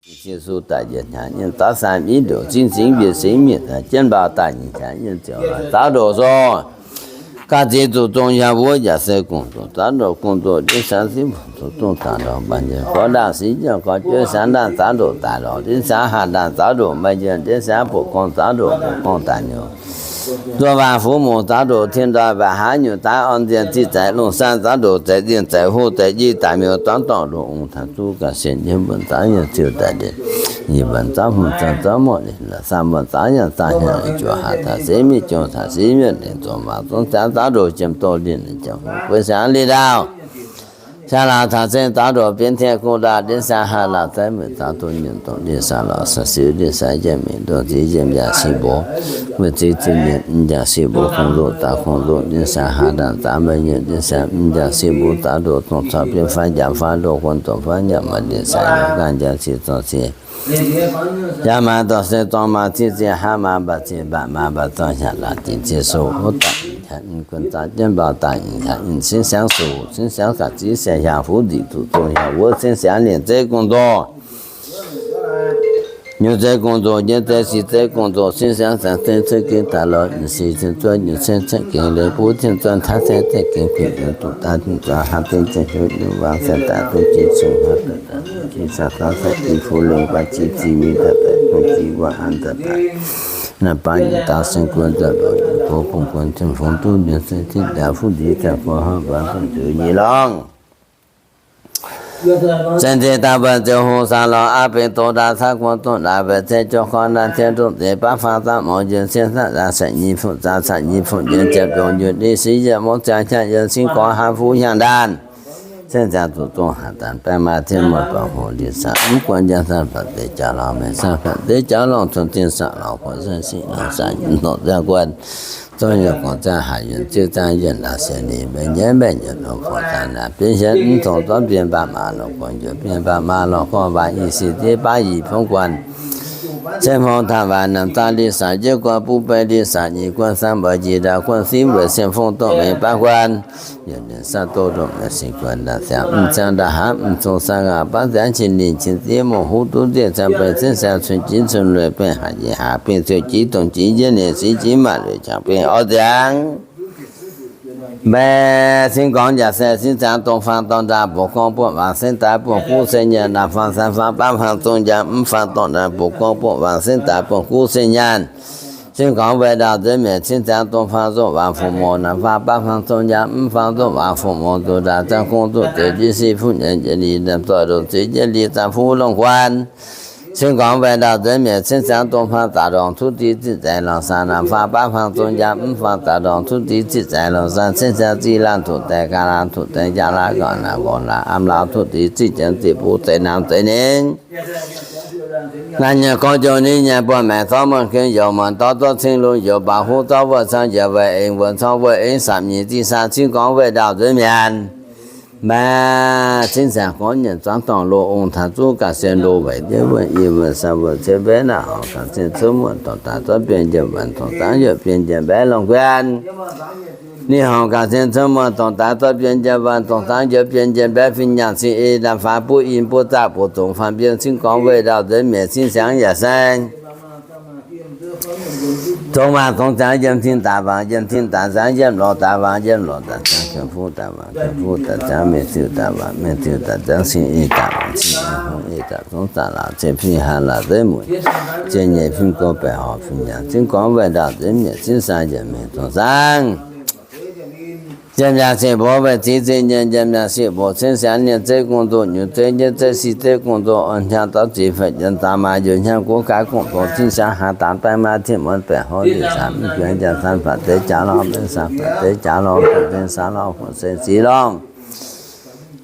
Qiex su daaih yietc hnyangx nyei zaux sai mbiv ndoqc zingv zingv mbiec singx mienh daaih jienv npaauh daaih nyic hnyangx nyei ziouc laaix zaux ndoqc sou. Ga'ziex zuqc zong yaac wuov yaac se gong zoqc zaux ndoqc gong zoqc ndiev siangx zingv mbuoqc zoqc zong daaih lorz mbaih njien gorx ndaangh sic jienv gorx jueiv siangx ndaangh zaux ndoqc daaih lorz ndiev siangx haah ndaangh zaux ndoqc mbaih njien ndiev siangx buoqc gorngv zaux ndoqc buoqc gorngv daaih miuc. Nzuonx waac fuv mungz zaux ndoqc tien ndoih mba'hnangv nyutc daaih orn nzienh ziqv zaix lungh saanh zaux ndoqc zaix nzienh zaix huv zaix njiv daaih miuc zorngv dorngh ndoqc ong taux zuqc ga'sienx jienv mbuonx zaux nyei ziuh daaih ndiev nyic mbuonx zaux hmz zaux zaux morqv ninh la'saanh mbuonx zaux yaac zaah hnyangx juoqc haac taux seix miev jong taux seix miev lengc zoqc maac zongv ziangx zaux ndoqc jiem doz linh jiem huv bueix siangx linh ndaauv. Siangx laauc taux zengv zaux ndoqc bienx tien gong ndaauv ndiev siangx haah laauc zaix mueic zaux doz nyienh dongh ndiev siangx laauc sai siux ndiev siangx njiec mingh ndongh ziex njiec mbiaac sic mbox, mueic ziex ziex njiec mv njaaux sic mbox kungx nzoqc zaux kungx nzoqc ndiev siangx haah ndaangh zaux mbaih nyienh ndiev siangx mv njaaux sic mbox zaux ndoqc dongh caux bienx faanv njaaux faanv ndoqc guon zoqc faanv njaaux maaih ndiev siangx nyic gaanh njaaux sic zorng sic Yaac maaih dorh se dorng maaih zieqv zieqv haav maaih mbaac zieqv mbaac maaih mbaac zorng hiaangx laangc dingc zieqv soux wuov daaih, guon zaux jienv mbaauh daaih, cingv siangx soux, cingv siangx ga'ziex se hiaangx fuv nziqc zuqc zong hiaangx wuov, cingv siangx lienh zeiv gong-nzou, nyouz zeiv gong-nzou, nyiemv zeiv sic zeiv gong-nzou, cingv siangx zaangc zeiv cuotv gengh daaih lorz nyiemc sic cien zuov nyiemc cien cuotv gengh leiz buv cien zuov taav zeiv zeiv gengh kuinx nyiemc duqv daaih cien zuov haav zeiv zeiv hiuv nyiemc waangc cien daaih duqv jiex cien haav daaih daaih jiex cien saax taav zeiv jiex fuv leiz guaav jiex ziex mi'aqv daaih daaih dongh jiex wuov an daaih daaih naaiv baav nyiemc daauv sen guon daaih lorz nyiemc gox bungx guon cien fongx duqv nyiemc se cien daaih fuv nziqc daaih guaav haav guaav dongh ziouc nyic lorngh Zengc ziex daaih mbu'ziex hungh saah lorz aqv bengx doz ndaaih caqv guon dongh ndaaih mbu'ziex jauv gorn naaiv cien ndongh ziex baav faang zaangv mouc njiec cien saah zaangc saeqv nyei fuqv zaangc saeqv nyei fuqv njiec ziepc ndongc njunh ni sic yietc mouv ziangx qaqv yiem cingv gorngv hnangv fuqv hiaangx ndaanh. Cien ziangx zuqc zong haac daanh baeng maaih cien muonh baac hoc ndiev saah mv guon njang saah fatv deix jaax lorngh maengc saah fatv deix jaax lorngh cun zinh saah lorz guon saah sic lorz saah ndoqc ziangh guon Zouv nyei gorngv zaangv haaix yuonc ziuv zaangv yuonc laaix sienx ninh mbaeqc nyienv mbaeqc nyienc longc gorngv zaangv naaic bienv hienv mv tongx zorqv bienx mbaatc maaz longc gorngv njuov bienx mbaatc maaz longc gorngv waac i sic diev baav i fongv guan ceng hmong taaih waac namx zaangv li saax jienv guan buv bei li saax nyic guan saang mbeix jiex ndaauv guan simv weic siemv fongv doqv mengh baav guan Yaac ninh sav doz ndongc mengh sin guan ndaauv ziangx mv ziangx ndaauv hnangv mv cong saang ngaanc baav ziangx qin ninh qin ziev mouc huv duqv nziev ziangx bengh cingv siangx cun jiex cun lueic bengh haaix jiex haaix bengh ziouc jiex dongh jiex njienv ninh siv jiex maaih lueic qangx bengh orv ziangx. Mbaeqc cingv gorngv njaaux se cingv ziangx dongh faang dorh ndaauv mbuoqc gorngv buonv waangc cingv daaih buonv guv se nyaanh naamh faang saeng faang baav faang zong njang mv faang dorh ndaauv mbuoqc gorngv buonv waangc cingv daaih buonv guv se nyaanh. Cingv gorngv weih ndaauv nzuonx mietc cingv ziangx dongh faang zongh waangc fuqv mouz naamh faang baav faang zong njang mv faang zongh waangc fuqv mouz zuqc ndaauv ziangx gong zuqc deix jienv sic fuqv nyanc jienv li ndamv zoih ndongc ziex jienv li zaangh fuqv longh guan. Cingv gorngv weih ndaauv nzuonx mietc cingv ziangx dongh faang zaqc ndorngc cuotv diqv ziqv zaeqc lorngc saah naamh faang baav faang zong njang mv faang zaqc ndorngc cuotv diqv ziqv zaeqc lorngc saah cingv ziangx ziqv laanh tuqv deix ga'laanh tuqv deix njang laanh gorngv naaic nqorngv laanh am laauh cuotv diqv ziqv janx ziqv bung zeix naamh zeix ningv Naaiv nyei gorngv joux ninh nyei buonv maengc zorqv muonh gengh youz muonc dorv zorqv cing lungh youz baac huv zorqv wuov cang njiec weic eng wuonx corng wuov eng sapc nyic zinh saah cingv gorngv weih ndaauv nzuonx mietc. Mbaeqc cingv ziangx gorngv nyienc zuangv dorngh loz ong taux zuqc ga'sie loz weic ndiev wuov i wuov saah wuov cien mbaeqv naaiv horngc ga'sie cuotv muonh dongh daaih zorqv bienx njiec wuonc dongh zaangv youc bienx njiec mbaeqv longh guan Ninh horngc ga'sie cuotv muonh dongh daaih zorqv bienx njiec wuonc dongh zaangv youc bienx njiec mbaeqv fin-nyaanh cing ei ndamv faanv buov in buov zaah buov zongx faanv mbienv cingv gorngv weih ndaauv nzuonx mietc cingv ziangx yaac saeng Zong waac zongx ziangx yiem cin daaih waangc, yiem cin daaih ziangx yiem lorz daaih waangc, yiem lorz daaih ziangx kuinx fuqv daaih waangc, kuinx fuqv daaih ziangx mengh ziuh daaih waangc, mengh ziuh daaih ziangx cing ei daaih waangc, cing ei hungh ei daaih zongx zaah laauc cien fih haaix laauc zeiv mueic, cien nyei fim go baeqc horc fih nyaanh cingv gorngv weih ndaauv nzuonx mietc cingv saah njiec mengh zongx zaangv. Njiemh nyaanh sic mbuo weic ziqv ziqv nyienh, njiemh nyaanh sic mbuo cingv siangx nyienh zeiv gong-nzou, nyutc zeiv njiemv zeiv sic zeiv gong-nzou, orn hnyangx dorv ziqc fetv njiec nzaax maaih njuov hnyangx guv gaax gong-zoh cingv siangx haaix daanx baeqv maaih cien muonz baeqc horv njiec saamv guaix njiec saamv fatv deix jaax lorngh, mbenc saamv fatv deix jaax lorngh, guaix mbenc saamv lorngh, guaix se ziqc lorngh.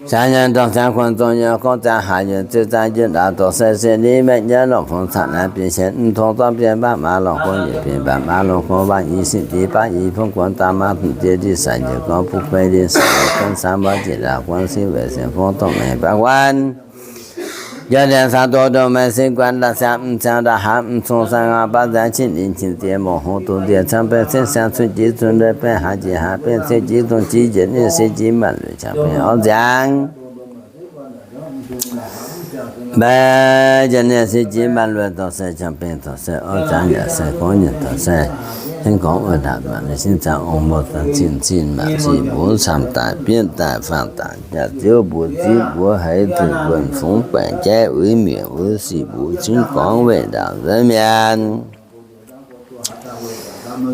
Siangx nyaanh dorh siangx kuonx zong nyei gorngv ziangx haaix yuonc ziuh zaangv njiec ndaauv dorh sai se ni mbaeqv nyienv longc fongc caqv naaiv bieqc sienx mv tong zorqv bieqc mbaatc maaz longc gorngv njiec bieqc mbaatc maaz longc gorngv waac i sic diev baav i fongv guonx daaih maaz bieqc diev ndiev sai njiec gorngv buv bei ndiev sai guonx saamv mbaeqv jiex ndaauv guonx siqv weic sienx fongv dongh mengh baav guan Yiem ndiangx caux doz ndongc mengh sin guan ndaauv siangx mv ziangx ndaauv hnangv mv cong saang ngaanc baav nziangx qinv ninh qinc ziex mouc hungh duqv nziex cang bengh cingv siangx cun jiex cun ndueic bengh haaix jiex haaix bengh cingv jiex dongh jiex njiec ninh se jiex maanc lueic qangx bengh orv nziangx. Mbaeqv jiex ninh sieqv jiex maaih luonh dorh sai, qangx bengh dorh sai, orv zaangv yaac sai, gorngv nyanc dorh sai, ceng gorngv wuov ndaangc maac, ninh sieqv zaangv ong mbuo dorh cin cin maac, sic mbuo camv daaih, bietv daaih, faanh daaih, jaax ziouv mbuo ziqv mbuo haiz, zunh wuonh fungx baengc jaiv, uix mietc wuov sic mbuo cingv gorngv weih ndaauc nzengc mienh.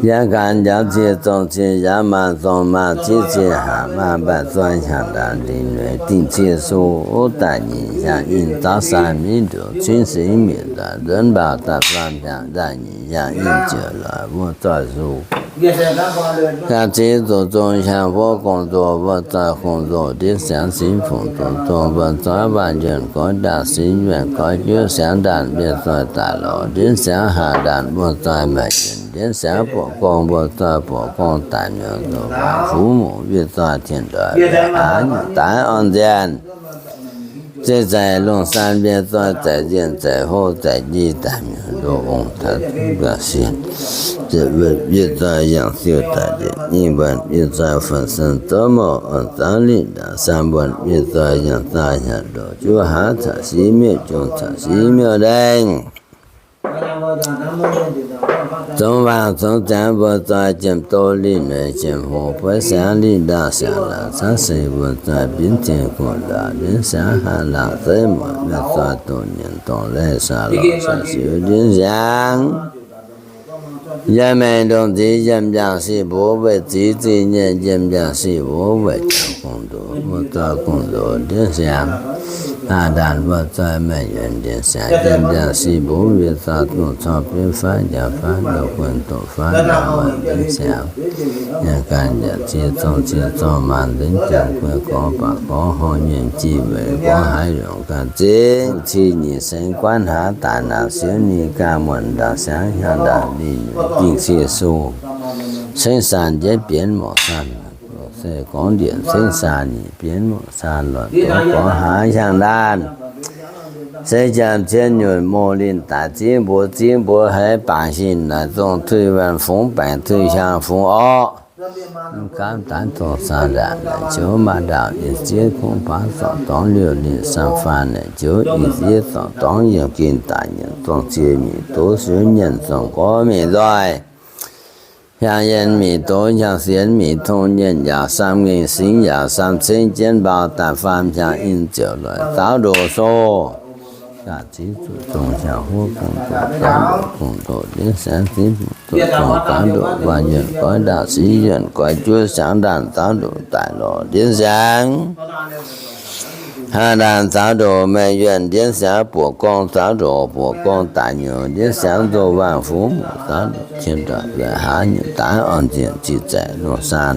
Yaac ganh njaaux cie zorng cie, yaac maaz zorng maaz, civ cie haac maaz, mbaih zoi hnyangx ndaanx, lingh nueix dingh cie su, daaih nyic hnyangx in zaux sai miv nduqc, cingv singx mietc nzaaic nzuonx mbaaux daaih faam hnyangx, daaih nyic hnyangx in ziouc loic wuov zoih su. Ganh ziv zuqc zong hnyangx huov gong nzoh wuov zoih gong nzoh ndiev siangx, singx fungc zuqc zong wuov zoih waac yuonh goix ndaangc, singx yuonh goix juov siangx ndaanx, mbienv zoih daaih lorz ndiev siangx, haah ndaanx wuov zoih meih yuonh ndiev siangx, buoqc gong wuov zoih buoqc gong daic mienh zoqc waac fuv muc mbienv zoih tien ndoih aav nyungc daaih orn nzienh. Zeiv zaih lungh saan mbienv zoih zaih nzienh zaih hlo zaih njih daaih mienh ndoh ong taaix duqv gauh sienh. Ziepc wuonh mbienv zoih yangh siou daaih liepc nyeic wuonh mbienv zoih fun sen zouv mouh orn zaangv liqc ndaangc, saam wuonh mbienv zoih yangh zaah hnyangx ndoh juov haav caux siqv miuc jong caux siqv miuc ndengh. Zongx waac zongx ziangx mbuo zoih jiem doz lih nueix jiem hlo buov siangx lih ndaauh siangx laangc caav se mbuo zoih mbienv cing gu'nguaaic ndiev siangx haah laangc zeiv mueic mienh zoih doqc nyienc dongh leiz saax lorz saax siux ndiev siangx. Yiem maengc ndongc zix yiem njang sic mbuo weic zix zingh nyienh, yiem njang sic mbuo weic jangx gong-ndoqc mbuo zoih gong-ndoqc ndiev siangx. Haah ndaanx mbuo zoih meih yuonh ndiev siangx, yiem njang sic mbuo weic zoih dongh corc bieiv faatv njaaux faatv ndoh guon doqc faatv njaaux mueic ndiev siangx. Yiem ganh njiec cie zorng cie zorng maanz nzengc jangx guei gorx baac gorx horh nyienh jiex weic gorx haiz yungz ganh ziex ci nyic sengx guanv haaix daaih naaic siouv ninh ganh muonc ndaauh siangx hnyangx ndaauh lih nueic dingh cie su. Cengx saan njiec bienx morc saan se gorngv ndieqc cengx saan nyic bienx morc saan lorz doz gorngv haaix hnyangx ndaanv. Se janx cien nyunc moh linh daaih ziev mbuox ziev mbuox haiz baac hinc naaic zong tuix waanc fungx baengc tuix hiaang fungx orqv. Mv gaamv daanv zong saan ndaangc naaic joux maaih ndaauh ih ziev kungx baav zorqc dorngx liouh linh saam faanh naaic joux ih ziev zorqc dorngx yiem ginh daaih nyienc zong cie mic doz siouv nyienc zong gorx mic nzoih. Hiaang yienh mic doz hiaang sienx mic tong nyienc yaauc saam ngengh singx yaauc saam cengx jienv mbaaux daaih faam hiaang in ziouc loic zaaux ndoqc sou. Ganh ziv zuqc zong hiaang huov gong-ndoqc zaaux ndoqc gong-ndoqc ndiev siangx, ziv zuqc zong zaaux ndoqc waac yuonh goix ndaauh siqv yuonh goix juov siangx ndaanx zaaux ndoqc daaih lorz ndiev siangx. Haah ndaanx zaaux ndoqc meih yuonh ndiev siangx, buoqc gorngv zaaux ndoqc buoqc gorngv daaih nyouz ndiev siangx, nzoh waangh fuv muc zaaux ndoqc tien ndoih la'haav nyungc daaih orn nzienh ziqc zaeqc lungh saan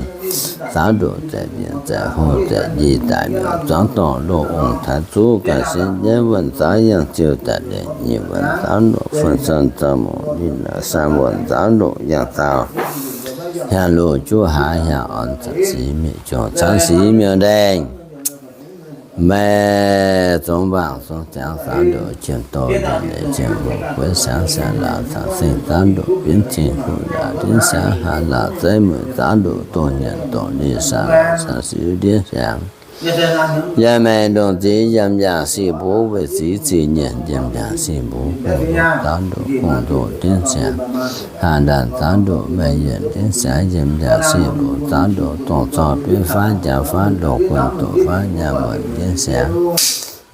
zaaux ndoqc zaeqc mbienc zaeqc hlo zaeqc njih daaih mienh zuangx dorngh loz ong taaix zuqv ganh sienx jienv wuonh zaaux yangh ziouh daaih liepc nyic wuonh zaaux ndoqc fun son zaux mouc linh naaic saam wuonh zaaux ndoqc yangh zaaux hiaang loz juov haaix hiaang orn caux siqv miuc jong caux siqv miuc ndengh. Maiv zongx mbaangc zongx ziangx zaaux ndoqc jiem doz njiec leiz jiem hlo gueix siangx siangx laangc caux sengx zaaux ndoqc bienv cing huv ndaauh ndiev siangx haah laauh zeiv mueic zaaux ndoqc doh nyanc doqc lih saah laauh caux siqv ndiev siangx. Yiem maengc ndongc zix yiem yaac sic mbuo weic zix zingh nyienh yiem yaac sic mbuo gong-ndoqc zaaux ndoqc gong-ndoqc ndiev siangx. Haah ndaanx zaaux ndoqc meih yuonh ndiev siangx, yiem yaac sic mbuo zaaux ndoqc dongh corc bieiv faatv njaaux faatv ndoh guon doqc faatv nyaah muonc ndiev siangx.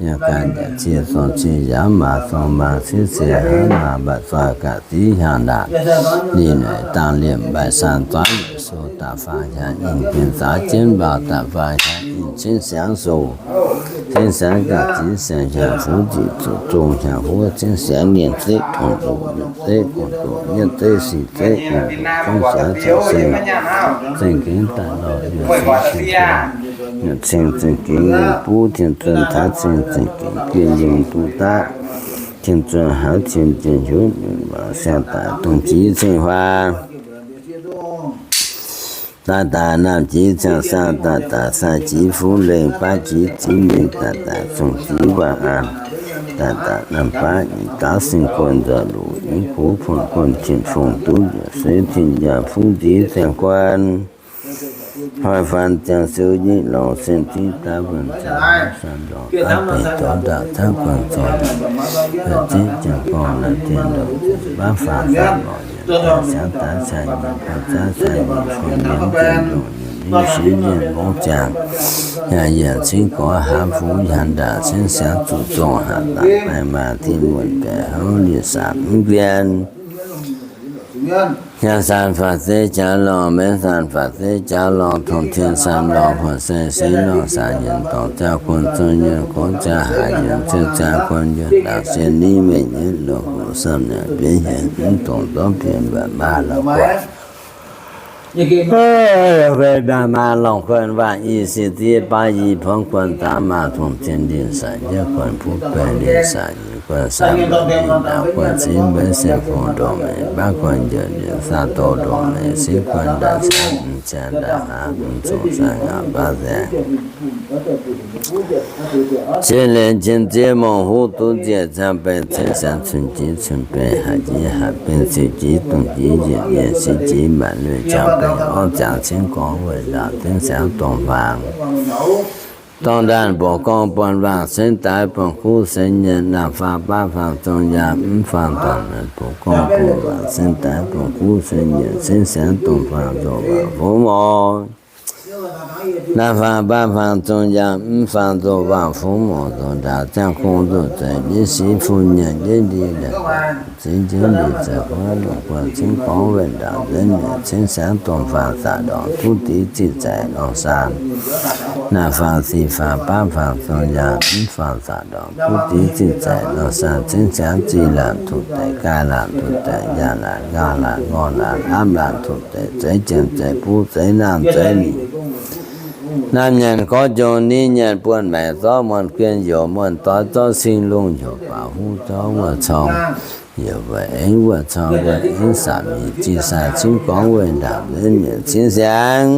Yiem ganh njiec cie zorng cie yaauv maaz zorng maaz civ cie haav maaz mbaac zoih ga'ziv hiaang ndaanc lih nueic dangh liemh mbaih saan zoiv luoqc sou daaih faang hiaang in gengh zaaux jienv mbaaux daaih faang hiaang in cingv siangx sou, cingv siangx ga'ziv siangx hiaang fuv njiec zuqc zong hiaang huov cingv siangx nyienh zeiv gong-ndoqc nyienh zeiv gong-ndoqc nyienh zeiv sic zeiv gong-ndoqc cingv siangx caux seng, zengc gengh daaih lorz yaac singx cien, yaac ceng zengc gengh yungh buv tien zunh taaix ceng zengc gengh gien yungh duqv daav tien zunh haaix cien jien hiuv nyunc waac siang daaih dongh jiex ceng huaang. Daaih daaih naamh jiex ciangh saang, daaih daaih saang jiex fuv lengh, baav jiex ziv mingh, daaih daaih zong jiex waac an, daaih daaih naamh baav nyic daav sing guon nzoih luc, yingv buv buonc guon tin-fong duqv njiec seix tin-yaangh fuv nziv ziangh guan. Hnoi faanv ziangh siou nyic lorz sin tiqv daav buonc ziangx san lorz aav benx zoux ndaauv zaangv guanh zorc, ziepc ziepc ziangh gorngv naaiv tien lorz baav faanv faanv lorz yietc ziangx daav cai nyic buo zaav cai nyic fong yiemx ziepc longc yietc liuz siv yietc ngongh ziangx, yaac yietc cingv gorx hlaax fuv yaac ndaauc cingv siangx zuqc zongh haac daaih baengh maac tin muonc baeqc houv liuz saatc mv gien. Nyaanh saan faatv zeiv jaax lorngh, meiv saan faatv zeiv jaax lorngh, tong tien saan lorngh, huotc se seix lorngh, saah yienx dorngc ziangh kuonx, zong yienx gorx ziangh haac yienx, ciouv ziangh kuonx yienx ndaauc sien, niv mengh yietv loz hoc, samv naaic bieiv hienx mv dongc zorqv pien mbaac maa lorngh guanh. Mbenc ndaaih maa lorngh guanh waangc i, se ziev baav i, puangv guanh daav maa tong tien ndin saah, njiec guanh puv baeqc ndin saah, yie guanh saah, mbaeqc ndin ndaauv guanh siev mbaeqv se fungx ndongc mengh baav guanh njiec ndin saah, doz ndongc mengh siev guanh ndaauv saah, mv ziangx ndaauv hlaax, mv zungh saah ngaauc baav nzaengc. Jiex liuz jien ziev mongh huv duqv nzieqc ziangh benx cingv siangx cun jiex cun benx haaix jiex haaix benx siou jiex dongh jiex njiec njiec siv jiex maanc lueic ziangh benx orv ziangx cingv gorngv weih ndaauv zengv siangx dongh faang. Dorngh ndaanh mbuoqc gorngv buonv waangc cingv daaih buonv kuv se nyienc naamh faang baav faang zong yaangh mv faang dorngh ndaanh mbuoqc gorngv buonv waangc cingv daaih buonv kuv se nyienc cingv siangx dongh faang nzoh waangc fungx orv. Naamh faang baav faang zong yaangh mv faang nzoh waangc fungx orv, nzoh ndaauv ziangh kungx nzoh zeix njiec siv fungx nyienc njiec ndie ndaauv zeix njiec ndie zeix huov longc buonv cingv gorngv weih ndaauv nzengc mietc cingv siangx dongh faang zaqc ndorngc duqv dix ziqc zaeqc lorngh saan. Naamh faang sic faang baav faang zong yaangh mv faang zaqc ndorngc duqv dix ziqc zaeqc lorngh saan cingv siangx zih laanh tuc deix, gaai laanh tuc deix, yaangh laanh, ngaauh laanh, ngorh laanh, aapv laanh tuc deix, zeix jiem zeix buv zeix naamh zeix lingc. Naamh nyanc gorx jong niv nyanc buonv maengc zorqv muonh guien youz muonh doix zorqv sing lungh youz baaux huv zorqv wuov corng youz weic aengx wuov corng weic aengx samx nyic zih sai cingv gorngv weih ndaauv nzengc mietc cingv siangx.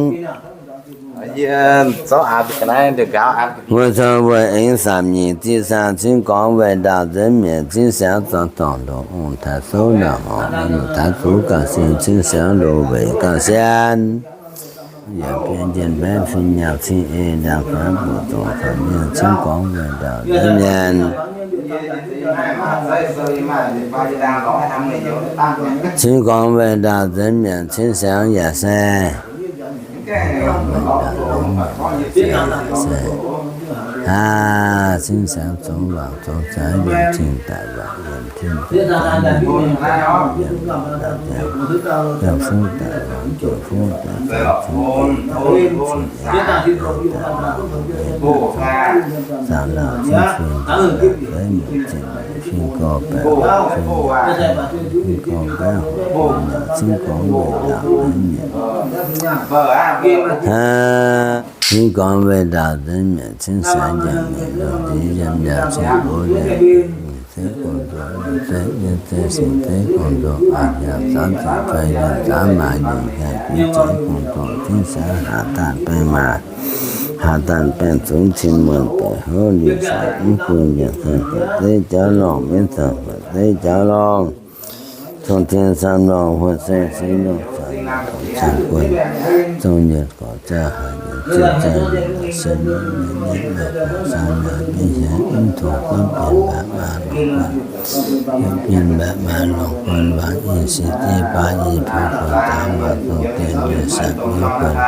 Wuov corng weic aengx samx nyic zih sai cingv gorngv weih ndaauv nzengc mietc cingv siangx zorqv dorngh loz ong taaix souv naaic horngc taaix zuqc gauh sienx cingv siangx loz weic gauh sienx. Yaac biei njien-baeqv fin-nyauv cing-eix ndiangx-faix buoqc zongc faix mienh cingv gorngv weih ndaauv nzengc mietc. Cingv gorngv weih ndaauv nzengc mietc cingv siangx yaac se Aav, cingv siangx zoux waac zoux zaaix yiem cing daic waac yiem cing daic zaaix yiem yiem daaih ziangx, yiem fuqv daic waac yiem fuqv daic zaaix cing daic zaaix cing daic waac yiem daaih zaaix lauh cingv fingx daic feiv muoc cing daic fingx gorx baeqc fingx daic fingx gorx baeqv hoc cing daic cingv gorngv weih ndaauv nzengc mietc. Aav, cingv gorngv weih ndaauv nzengc mietc cingv siangx njiec mietc lungh ndiev yiem nyaanh cing mbuov yiem zeiv gong nzoh, yiem zeiv yiem zeiv singx zeiv gong nzoh, aqc nyaanh zaamv ziepc fei yiem zaamv maaz yiem nyaanh guix zeiv gong nzoh, cingv siangx haaz daanh baengh maaz, haaz daanh baengh zungv cin muonh baeqc houv liuz sac mv gun yiem zaangc fac zeiv jauv lorngh, maiv zaangc fac zeiv jauv lorngh. Cong-tien sam lorngh, huonh saeng seix lorngh, zaangc guonh, zong nyuonh gorx zaangc haaix nyungc ziouc zaangc nyungc la'sienx nyungc nyungc nyungc nyungc gorx zaangc nyungc nyungc hienx mv tongx gorngv bienx mbaeqc maa longc guanh, bienx mbaeqc maa longc guanh waac i, se zeiv baav i, puix guanh daaih maac dongh dien nyei sac nyei guanh,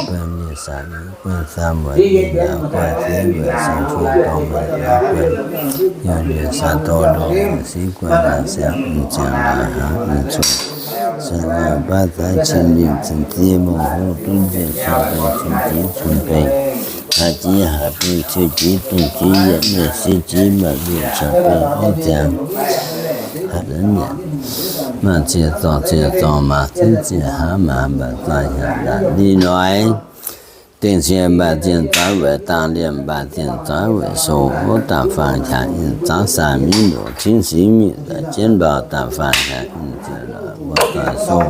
guanh nyei sac nyei guanh, saam weic nyei yaac guanh, fiev weic sou fun dorngh mengh guanh, yaac nyei sac dorh longc weic siqv guanh, yaac siangx mv ziangx laaix hnangv mv zuqc. Siang-ngaanc baav zaaix cin nimc cin ziex mongh hlo dunv nzengc cun bengh cun jiex cun bengh, haaix jiex haaix bengh ciou jiex dungh jiex yietc nyeic siqv jiex maaih luoqc caux bengh orv ziangx. Haaix nzengc mietc, maaih ziex zorngh ziex zorngh maaz zengv ziex hlaax maaz mbaac zaaih hiaangx ndaanc li noic. Dingh cie mbaac zienh zoix weic dangh liemh mbaac zienh zoix weic sou hov da'faanh hiaangx in zangv saah miv ndoqc cingv singx miqv daaih jienv mbaaux da'faanh hiaangx in zienh lorz wuov zoih sou.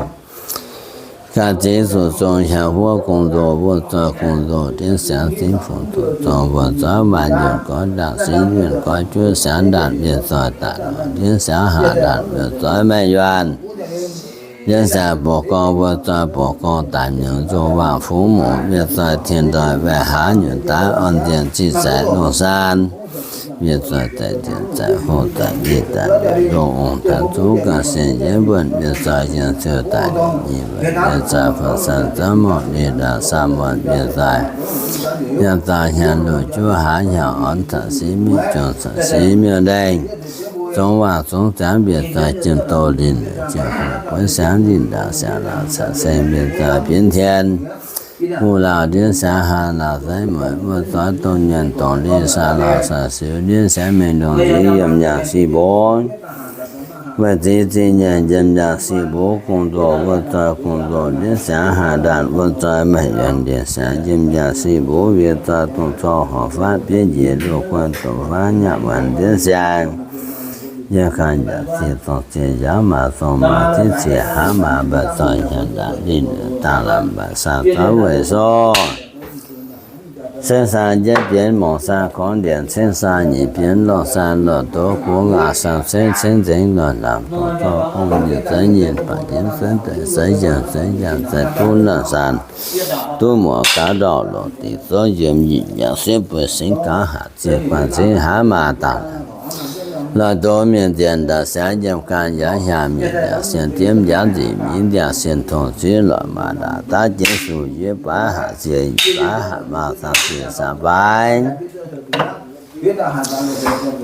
Ga'zeix zuqc zong hiaangx huov gong-nzou, wuov zoih gong-nzou dienv siangx zingv fungc zuqc zong wuov zoih maaih nyuonh gorx ndaangc singx yuonh gorx juov siangx ndaanc mienh zoih daaih lorz dienv siangx haah ndaanc mienh zoih maiv yuonh. Ndiev siangx boc gorngv wuov zoi boc gorngv daic miuc nzung waangc fuqv muc miev zoi tien ndoih waeqc haaz nyutc daav orn nzienh zih zaeqc lungh saan miev zoi daic nzienh zaeqc hoh daic nzienh daic nzienh lungh ong daaih zuqv gauh sienx yietv wuonh miev zoi yienh ziouh daic nyic wuonh miev zoi fun san zorqv muonh li ndaauh saam wuonh miev zoi yiem zaux hnyangx luoqc juv haaz hnyangx orn caux siv miuc-jungx caux siv miuc-ndengh zungv waangh zungv ziangv miev zoi jiem doz linh ziouc hoc buonv siangx linh ndaauh siangx laauc caux seng miev zoi bienv tien guv lauh ndiev siangx haa lauh saiv mueic wuov zoi dongh nyuonh dongh li saa lauh saa siu ndiev siangx mengh ndongc nziv yiem nyaanh sic mbuo weic zix zinh nyaanh yiem nyaanh sic mbuo gong-nzou wuov zoi gong-nzou ndiev siangx haa ndaanh wuov zoi maaih yuonh ndiev siangx yiem nyaanh sic mbuo wiev zoi dongh corc horc faatv bieiv njiec luoqc guanh dongh faanv nyaanh muonz ndiev siangx yiem ganh yaac ziex zorng ziex njaaux maaz zorng maaz ziex ziex hlaax maaz mbaih zoi hnyangx ndaangc linh dangh lamh mbaih saa zorqv weic sou ceng saa njietv bienv mongc saa gorngv ndienc ceng saa nyic bienv lorh saa lorh doz guv ngaac saa ceng ceng nzengc lorh lamh dongh zorqv ong nyienh zeiv nyienh baac njienv zeiv deix zeiv yienh zeiv yangh zeiv duqv naaiv saan duqv muoc gaav ndorqc longc dingc zorqv njuonx yietc yaac sieqv bueix singx gaav hatc zieqc guanh singx hlaax maaz dangh lorh doz mienh nzienh ndaaih siangx yiem ganh yaac hiaang mienh yaac sienx diemv yaac nzic minv yaac sienx tongx zieqv lorqc maaz ndaauh daav jienv suc yiev baav hatc zieqc baav hatc maaz zaangc zieqc saa baaix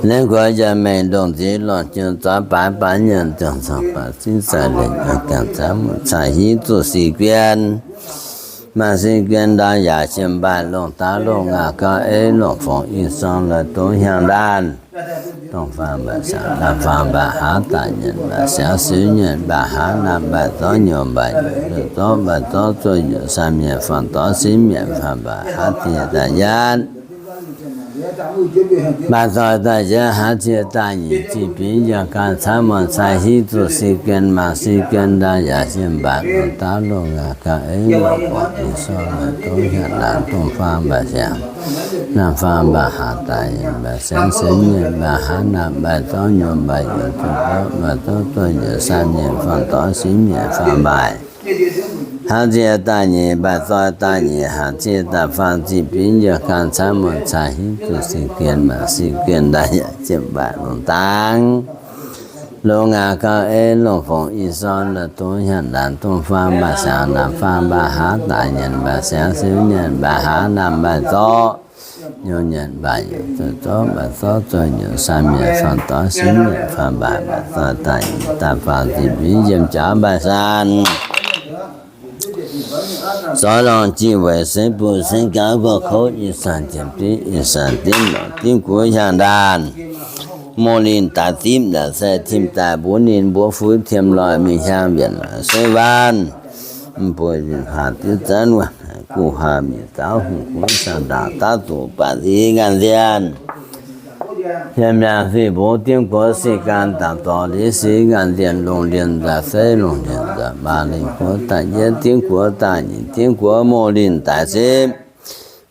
Lengh guoqv yaac mengh ndongc nziv lorngh jien zaux baaix baaix nyienc ziangh caux baaix zingv zaih lengh ganh ganh caux muoc caux hiv zuqc sic guen. Maaih sic guen ndaauv yaac jiem mbaih lungh daav lungh ngaaz gauh ei lungh fongc i sorng lorh doz hiaang ndaanh. Dongh faam mbaih siangx, naamh faam mbaih haaz, daaih nyienc mbaih siangx, siu nyienc mbaih haaz, naamh mbaih zorqv nyuoqc mbaih yuoqc, zorqv mbaih zorqv zuoqv yuoqc, saam nyienc faam dorv, siv nyienc faam mbaih haaz, ziex daaih yietv mbaih zoih daaih yietv haaz, ziex daaih nyic, ziex binv yiem ganh camv muonc cai hiv zuqc sic guen, maaih sic guen ndaauv yaac jiem mbaih lungh daav lungh ngaaz gauh ei lungh fongc i sorng lorh doz hiaang ndaanh. Dongh faam mbaih siangx, naamh faam mbaih haaz, daaih nyienc mbaih siangx, siu nyienc mbaih haaz, naamh mbaih zorqv nyuoqc mbaih yuoqc, zuoqv mbaih zorqv zuoqv yuoqc, saam nyienc faam dorv, siv nyienc faam mbaih haaz, ziex daaih nyic, mbaih zoih daaih nyic, haaz ziex daaih faam, ziex binv yiem ganh camv muonc cai hiv zuqc sic guen, maaih sic guen ndaauv yaac jiem mbaih lungh daav lungh ngaaz gauh ei lungh fongc i sorng lorh doz hiaang ndaanh. Dongh faam mbaih siangx, naamh faam mbaih haaz, daaih nyienc mbaih siangx, siu nyienc mbaih haaz, naamh mbaih zorqv nyuoqc nyienc mbaih yuoqc, zuoqv mbaih zorqv zuoqv nyuoqc, saam nyienc faam dorv, siv nyienc faam mbaih, mbaih zoih daaih nyic daaih faam, ziex binv yiem jaax mbaih saan. Zorqv lorngh jiex weic seix buoz seix gaax, buoz kouv ih zanc jiem div ih zanc div lorqc, div guoqv hiaang ndaanh. Moh linh daaih zipv naaic se tim daaih mbuov ninh mbuov fuiv tiem loi mingh hiaang mbienc lorqc suiv waanv. Mv buo ninh haaz diuv zanv wuov guh haaz mingh zaux hungh guoqv saang ndaangc daav zuqc baac ziex ngaanh nzienh. Hieh miangh sic mbuo diemv guoqv sic ganh daaih zorc liuz sic ngaanh nzienh lungh ndienh nzaaih seiv lungh ndienh nzaaih maa lingh guoqv daaih yietv diemv guoqv daaih nyic diemv guoqv moh linh daaih zipv.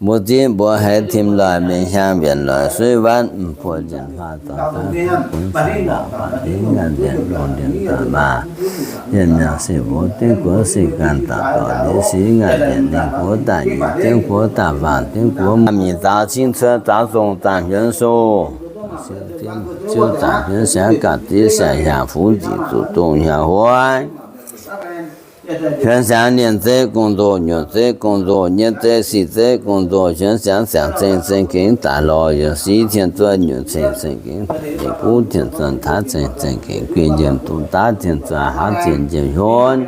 Mbuo zipv mbuo haiz tim loi mingh hiaang mbienc loi suiv waanv mv buo nzienh huaax zorc daaih guoqv saang ndaangc baac ziex ngaanh nzienh lungh ndienh daaih maa. Hieh miangh sic mbuo diemv guoqv sic ganh daaih zorc liuz sic ngaanh nzienh lingh guoqv daaih nyic diemv guoqv daaih faanh diemv guoqv mingh zaux cingv cuotv zaux zong zaangc hnyuonh sou. Ziouv zaangc hnyuonh siangx gapv ziex siang-hnyangx fuqv nzic zuqc dongh hnyangx huov. Hnyuonh siangx nienh zeiv gong-nzou, nyuoqc zeiv gong-nzou, nyietv zeiv sic zeiv gong-nzou, hnyuonh siangx siangx zeng zeng gengh daaih lorz yiem siv tien zuov nyuoqc ceng ceng gengh daaih lingh buv tien zuov taav ceng ceng gengh guin yiem dungz daav tien zuov haav zien yiem hnyuonv.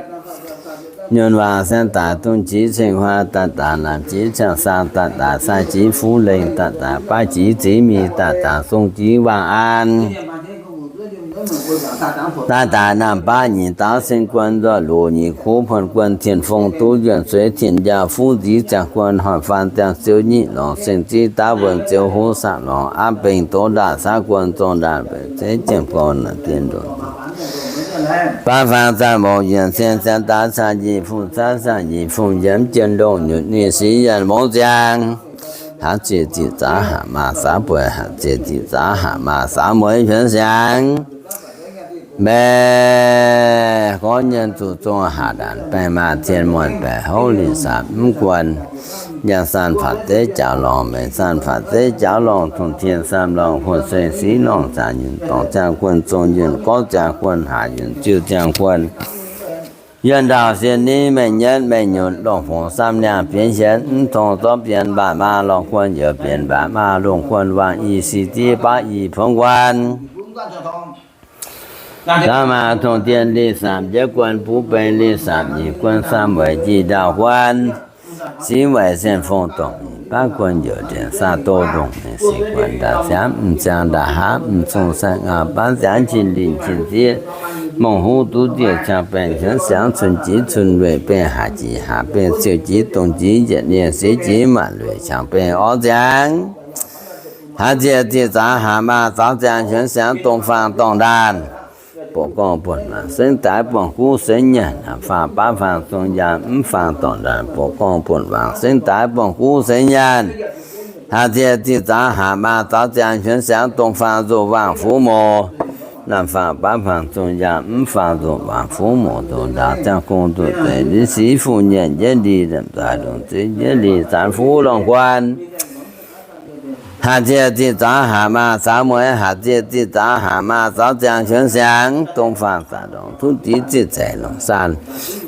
Nyuonh waac saeng daaih dungz jiex ceng huaav daaih daaih laangc jiex ciangh saang daaih daaih sai jiex fuqv lengh daaih daaih baav jiex ziex mingh daaih daaih zong jiex waangh an. Daaih daaih naamh baav nyic daauv sen guon nzoih loz nyic kuv puon guon tien fong duqv yuonh sueiv tien njaaux fuqv nziv ziangh guon horn faan ziangh ziouv nyic longc sen ziv daav wuonh ziouv huv saqv longc aav bengh doz ndaah saqv guon zong ndaah mbenc zeiv jiemh gorn naaic dien ndoqc. Baav faang zaah mouc yienc cien cien daav caa nyic fungh caav zaah nyic fungh yiemc jien ndongh nyutc ninh sic yienh mouv ziangx. Haav ziex ziqc zaav haac maaz zaav bueix, haac ziex ziqc zaav haac maaz zaav mueiz hnyuonx siangx. Mbaeqc gorngv nyei zuqc zong haac ndaanc baengh maah cien muonh baeqc houv liqc saapc mv guan, yangh san faatv zeiv jaux lorngh, mengh san faatv zeiv jaux lorngh, tong tien saam lorngh, huonh seng siqv lorngh, zaangc yunh dorngc ziangh guon, zong yunh gorv ziangh guon, haac yunh ziuh ziangh guon, yuonh ndaauh sien niv, mengh nyetv mengh nyunc, longh fongc saam niangh bienx hienx, mv tong zorqv bienh mbaatc maa, lorngh guon youz bienh mbaatc maa, longh guon wangc i, si ziev baav i, pongv guan Zaangc maah tong dien liz saamc njiec guon, buv beng liz saamc nyic guon, saam weic jih ndaauh guon, siv weic sien fong dongh mingh baav guon, youc ndienx saah do ndongh mengh sic guon, ndaaih siangx m'ziangx ndaaih haaz, m'zung saeng ngau baav ziangx, qin linh qin ziev, mongh huv duqv zieqv ciang beng, hienx siangx cun jiex cun weih beng, haac jiex haac beng, ziouh jiex dongh jiex, yietc nie siev jiex maanc lueic ciang beng orv ziangx. Haax zieqc ziqc zaax haac maah zaaux ziangx, hienx siangx dongh faang dorngh ndaanh, bouc gorngv buonc waangc sengv daaix buangh guv sengv nyaanh, faang baav faang zong nyaanh, mv faang dorngh ndaanh, bouc gorngv buonc waangc sengv daaix buangh guv sengv nyaanh. Haax zieqc ziqc zaax haac maah zaaux ziangx, hienx siangx dongh faang nzoh waangc fuv moc, naamh faang baav faang zong nyaanh, mv faang nzoh waangc fuv moc, ndoqc ndaaux ziangh gong ndoqc deix, liv siv fuqv nyienh njiec li, ndamc zaaix ndongc ziev njiec li, zaanx fuv lorngh guan. Haax zieqc ziqc zaax haac maah zaaux mueiz, haax zieqc ziqc zaax haac maah zaaux ziangx, hienx siangx dongh faang zaqc ndongc duqv div zieqv zaeqc longc saanh,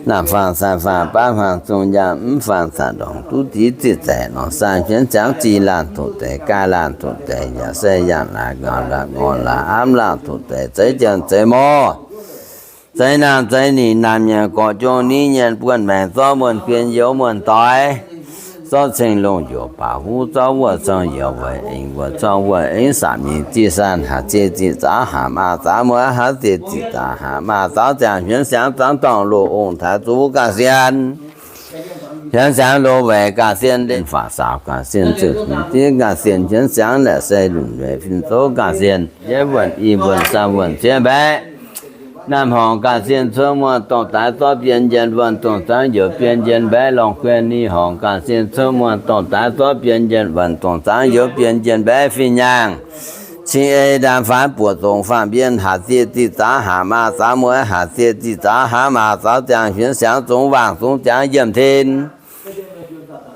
naamh faang saanh faang baav faang zong nyaanh, mv faang zaqc ndongc duqv div zieqv zaeqc longc saanh, hienx siangx zih laanh doqc deix, gaai laanh doqc deix, yaac se yaangh laaix, ngorc laaix, ngorc laaix, aamv laanh doqc deix, zeix janx zeix mor, zeix naamh zeix nyic, naamh nyienc gorqv jong, niv nyienc buonv maengc, zorqv muonh guen youz muonh doix, zorqv ceng longh youz baac huv, zorqv wuov zorng youz weic eng, wuov zorng wuov eng saamv nyeic zih saanh. Haax zieqc ziqc zaax haac maah zaaux mueiz, haax zieqc ziqc zaax haac maah zaaux ziangx, hienx siangx zaangc dorngh loz ong-taaix zuqc ga'sien, hienx siangx loz weic ga'sien, lin faatv saaux ga'sien, zuqc ziev ga'sien, hienx siangx laeqc se lunc weic fin-zoux ga'sien, yietv wuonh i wuonh saam wuonh ciev mbaeqv. Naamh horngc ga'sien cuotv muonh dongh daaix zorqv bienh njien, wuonh dongh zaangv youz bienh njien mbaeqv lorngh guon. Ni horngc ga'sien cuotv muonh dongh daaix zorqv bienh njien, wuonh dongh zaangv youz bienh njien mbaeqv fin-nyangh. Cing ei ndaam faanv buoqc zongc faam-mbienv. Haax zieqc ziqc zaax haac maah zaaux mueiz, haax zieqc ziqc zaax haac maah zaaux ziangx, hienx siangx zungx waangc zungx ziangx yiem tin.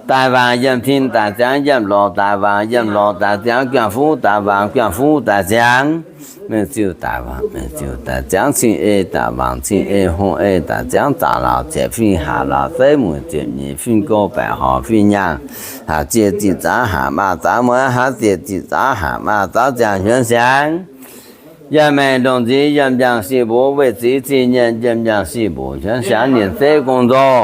Daaih waangc yiem tin, daaih ziangx yiem lorqc, daaih waangc yiem lorqc, daaih ziangx juangc fuqv, daaih waangc juangc fuqv, daaih ziangx. Mengh ziuh daaih waangc, mengh ziuh daaih ziangx, cing ei daaih waangc, cing ei hungh ei daaih ziangx, zaqc laauc ziepc fingx, haac laauc zeiv mueic ziepc nyeic fingx, gouv baeqc horc fingx nyaanh. Haax zieqc ziqc zaax haac maah zaaux mueiz, haax zieqc ziqc zaax haac maah zaaux ziangx, hienx siangx. Yiem maengc ndongc nziv, yiem njang sic mbuox, weih ziv zingh nyienh, yiem njang sic mbuox, hienx siangx ninh zeiv gong-nzou,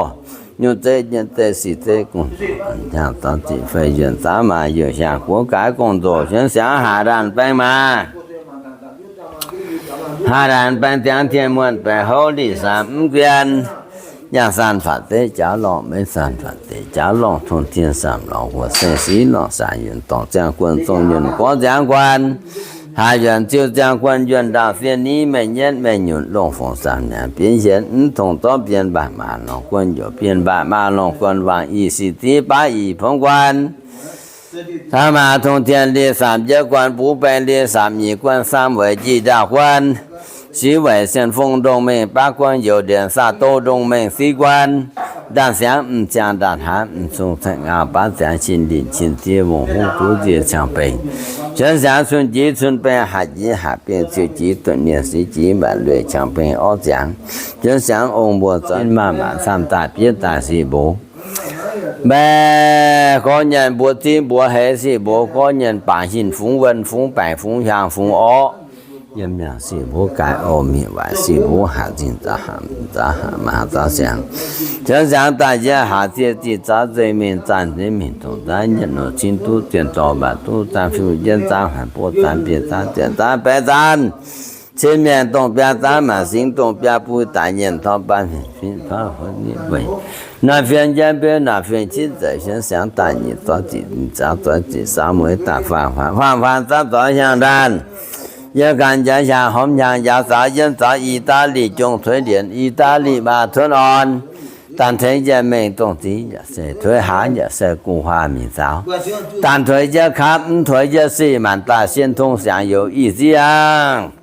nyutc zeiv, nyienh zeiv, sic zeiv gong-nzou, hnyangx zaux ziqc fei yuonh zaav maah, youh hiaang guoqv gaaix gong-nzou, hienx siangx haac ndaanh baeng maah. Haac ndaanh baeng ziangx tien muonh baeqc houv liqc saamv mv guen, yangh saanh faatv zeiv jaux lorngh, meiv saanh faatv zeiv jaux lorngh, tong tien saamv lorngh, huoqc seng siqv lorngh, saah yuonh dorngc ziangh guon, zong yuonh gorv ziangx guon, haac yuonh ziuh ziangh guon, yuonh ndaauh sien niv, mengh nyetv mengh nyunc, longh fongc saam niangx bienx hienx, mv tongx zorqv bienh mbaatc maah, longh guon youz bienh mbaatc maah, longh guon wangc i, si ziev baav i, pongv guan Zaangc maah tong tien liz saamc njiec guon, buv baeng liz saamc nyic guon, saam weic jih ndaauh guon, siv weic sien fong ndongh mengh baav guon, youz ndienx saah do ndongh mengh siv guon, ndaanh siangx m'ziangx ndaanh haaz, m'zung caeqv ngau baav ziangx, cin linh cin ziev, mongh huv duqv zieqv ciangx bengh, cuonx siangx cun jiex cun bengh, haac jiex haac bengh, ziouc jiex duqv nienh, siv jiex maanc lueic ciangx bengh orv ziangx, cuonx siangx ong mbuo zoux maah maanc camv daaih bietv daaih sic mbuox. Mbaeqc gorngv nyanc mbuox zimv mbuox heix sic mbuox, gorngv nyanc baac hinc fungx wuonh fungx baengc fungx hiaang fungx orv. Yiem nyanc sic mbuox gaaix oc, mienh waaic sic mbuox haac zinh zaux haac zaux haac maah zaux siangx. Cuonx siangx daaih njiec haac zieqc zinh zaux nzengc mingh zaanh nzengc mingh dongh zaanv nyietv nor cin duqv zien dorh mbaatc duqv zaanv fiuv jienv zaanv haaix bov zaanv biei zaanv zienc zaanv baeqc zaanv cin mienh dongh biaa zaanv maac singx dongh biaa bui daaih nyiemc torm baan fingx fingx tauv huotv nitv weic nor fien jienv biouv nor fien citv zeic fien siangx daaih nyic zaux ziqc zaux zaux ziqc zaux mueiz daaih faang faang faang faang zaux zaux hiaang ndaanh. Yiem ganh njaaux hiaang hormx hiaang njaaux zaux yienv zaux I^daa^li jong tueix ndienc I^daa^li maa cuotv orn. Daanh tueix njiec mengh dongh zingx yaac se tueix haaz yaac se gu'nguaaz mingh zaux. Daanh tueix njiec kaapv mv tueix njiec sic maanc daaih sien tong siangx youz ih ziangh.